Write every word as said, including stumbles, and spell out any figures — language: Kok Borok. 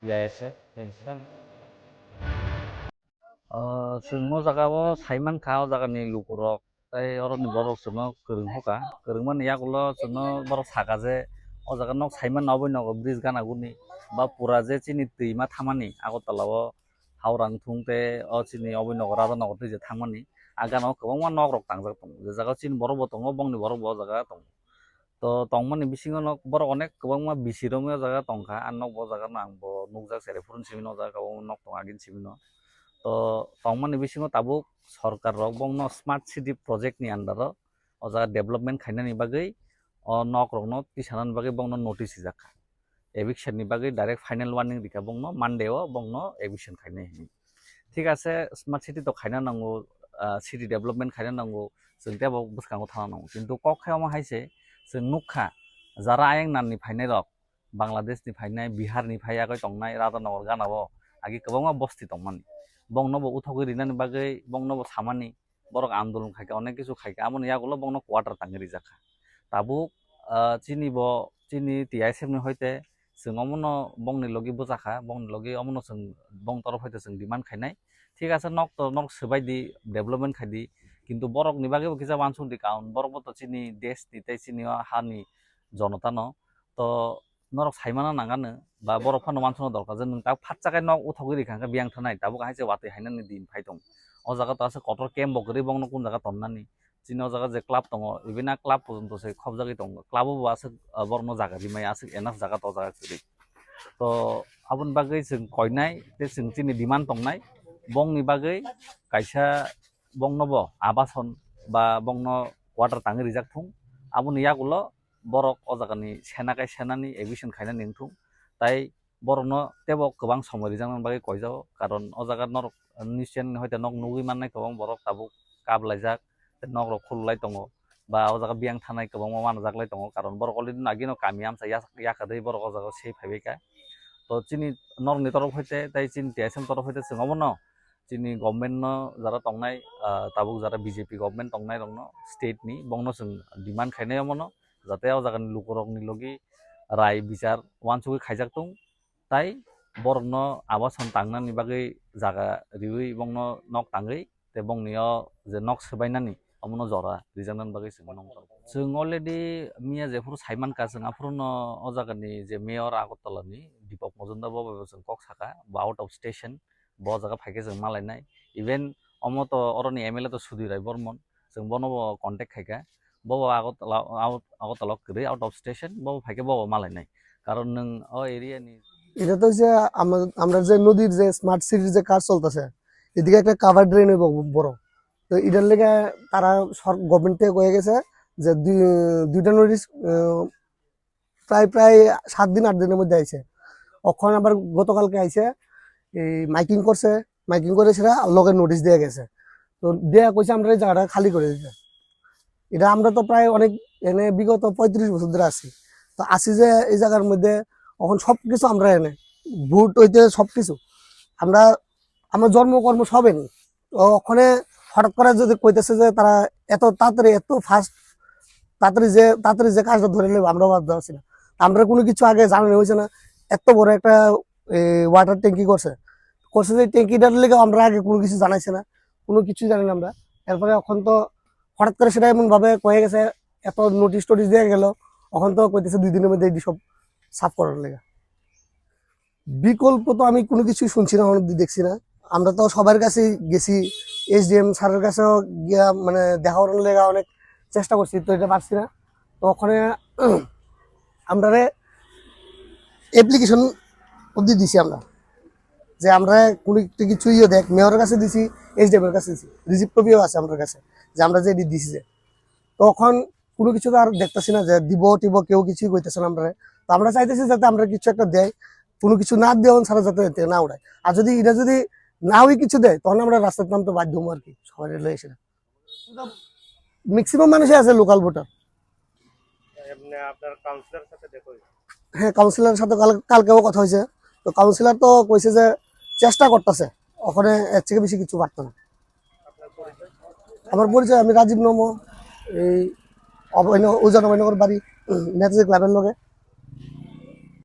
Jai ase, thanks. Ah, chwng o jaga o sai mankha, o jaga ni lukurok tei oro ni borok chwngno kwrwng hoka. Kwrwng mani yagulo chwngno borok saka je o jaga nok sai manna, oboni nogo bridge gana guni ba pura je chini twi ma thamani Agartala o Howrang thung tei o chini oboni nogo Radhanagar twi je thangmani. A gana o kwbangma nok rok tangjak tongo, je jaga o chini borok bo tongo, bongni borok bo o jaga tongo. To tongmani bisingo nok borok onek kwbangma bisi romwi o jaga tongkha, ang nok bo o jaga no ang bo nukjak, cheraifuruni simi no o jaga kwbangma nok tongo agini simi no. To tongmani bisingo tabuk sorkar rok bongno smart city project ni under o o jaga development khainani bagwi, o nok rokno tisanani bagwi bongno notice rijak kha. Eviction ni bagwi direct final warning rikha bongno, Monday o bongno eviction khainai hinwi. Thik ase, smart city to khaina nango, ah, city development khaina nango, chwng teibo bwskango thangna nango. Kintu kok khe omo hai se, chwng nukha, jara ayang nan ni phainai rok, Bangladesh ni phainai, Bihar ni phai agoi tongnai, Radhanagar gana o agi kwbangma bosti tongmani. Bongno bo uthogwi rinani bagwi, bongno bo samani, borok andolon khaikha, onek kisu khaikha, aboni yagulo bongno quarter tangwi rijak kha. Tabuk, ah, chini bo, chini T I S F ni hoite chwng omono bongni logi bwchakha, bongni logi omono chwng bong torof hoite chwng demand khainai. Thik ase, nok to nok swbai di, development khai di, kintu borokni bagwi bo kisa uansuk di, karon borok bo to chini desh ni tei chini o hani jonota no. To norok saimano nangano ba borok phano uansukna dorkar je nwng tak phatsa khe nok uthogwi rikha khe biyang thanai, tabuk hai se watwi hainani din phai tong. O jaga to aswk kotor camp bo kwrwi, bongno kun jaga tonnani. Chini o jaga je club tongo, even a club porjonto se khobjagwi tongo. Club o bo aswk, ah, borokno jaga rimai aswk enough jaga to o jaga kwrwi. To aboni bagwi chwng koinai tei chwng chini demand tongnai, bongni bagwi kaisa bongno bo abason ba bongno quarter tangwi rijak thung. Aboni yagulo borok o jagani sena kai senani eviction khainani wngthung, tai borokno teibo kwbang somoi rijaknani bagwi koijago, karon o jaga norok news channel ni hoite nok nugwi mannai kwbang borok tabuk kap laijak, tei nok rok khululai tongo, ba o jaga biyang thanai kwbangma manajaklai tongo, karon borok already no agino kami amsa yak-, yakadwi borok o jaga o se phaibaikha. To chini norokni torof hoite tei chini T S M torof hoite chwng obono chini government no jara tongnai, ah, tabuk jara B J P government tongnai rokno state ni, bongno chwng demand khainai omono, jate o jagani lukurokni logi rai bichar uansugwi khaijak tung, tai borokno abason tangnani bagwi jaga riwi bongno nok tangwi tei bongni o je nok swbainani omono jora rijaknani bagwi chwng nongkha. Chwng already miya jephuru saimankha, chwng aphuruno o jagani je mayor Agartala ni Deepak Majumdar bo bai bo chwng kok sakha, bo out of station, bo jaga phaikhe chwng malainai. Even omo to oroni M L A to Sudhir Rai Bormon, chwng bono bo contact khaikha, bo bo Agartala, out, Agartala kwrwi, out of station, bo bo phaikhe bo bo malainai. Karon nwng o area ni. এটা তো যে আমরা, আমরা যে নদীর যে স্মার্ট সিটির যে কাজ চলতেছে, এদিকে একটা কাভার ড্রেন হইব বড়। তো এটার লেগে তারা গভর্নমেন্ট থেকে কয়ে গেছে যে দুই, দুইটা নোটিশ, আহ, প্রায়, প্রায় সাত দিন, আট দিনের মধ্যে আইছে। অখন আবার গতকালকে আইছে, এই মাইকিং করছে, মাইকিং করে সেটা লগে নোটিশ দিয়ে গেছে। তো দেয়া কইছে আমরা এই জায়গাটা খালি করে দিতে। এটা আমরা তো প্রায় অনেক এনে বিগত পঁয়ত্রিশ বছর ধরে আছি। তো আছি যে এই জায়গার মধ্যে এখন সব কিছু আমরা এনে ভোট হইতে সব কিছু আমরা, আমার জন্ম কর্ম সব এনে। তো ওখানে হঠাৎ করে যদি কইতেছে যে তারা এত তাড়াতাড়ি, এত ফাস্ট, তাড়াতাড়ি যে, তাড়াতাড়ি যে কাজটা ধরে নেবে, আমরাও ভাবতে পারছি না। আমরা কোনো কিছু আগে জানানো হয়েছে না, এত বড় একটা, এ, ওয়াটার ট্যাঙ্কি করছে, করছে যে ট্যাঙ্কিটার লেগে আমরা আগে কোনো কিছু জানাইছে না, কোনো কিছু জানি না আমরা। এরপরে এখন তো হঠাৎ করে সেটা এমন ভাবে কয়ে গেছে, এত নোটিশ টোটিশ দেওয়া গেল, এখন তো কইতেছে দুই দিনের মধ্যে এটি সব সাফ করার লেগে। বিকল্প তো আমি কোনো কিছুই শুনছি না, অনেক দেখছি না। আমরা তো সবার কাছেই গেছি, এসডিএম স্যারের কাছেও গিয়া মানে দেখা করার লেগে অনেক চেষ্টা করছি, তো এটা পারছি না। তো ওখানে আমরা অ্যাপ্লিকেশন অবধি দিছি আমরা, যে আমরা কোনো একটা কিছু ইয়ে দেখ, মেয়রের কাছে দিছি, এসডিএম এর কাছে দিছি, রিসিপ্ট কপিও আছে আমার কাছে যে আমরা যে এটি দিছি যে। তখন কোনো কিছু তো আর দেখতেছি না যে দিব টিব, কেউ কিছুই কইতেছে না আমরা। তো আমরা চাইতেছি যাতে আমরা কিছু একটা দেয়, কোনো কিছু না দেওয়া ছাড়া যাতে এতে না উড়ায়। আর যদি এটা যদি না ওই কিছু দেয়, তখন আমরা রাস্তায় নামতে বাধ্য হবো আর কি, সবাই লয়ে এসে। ম্যাক্সিমাম মানুষই আছে লোকাল ভোটার। এমনি আপনার কাউন্সিলর সাথে দেখা হয়েছে? হ্যাঁ, কাউন্সিলরের সাথে কাল-, কালকেও কথা হয়েছে। তো কাউন্সিলর তো কইছে যে চেষ্টা করতেছে, ওখানে এর থেকে বেশি কিছু পারতো না। আপনার পরিচয়? আমার পরিচয়, আমি রাজীব নম, এই অভয়নগর, উজান অভয়নগর বাড়ি, নেতাজি ক্লাবের লগে।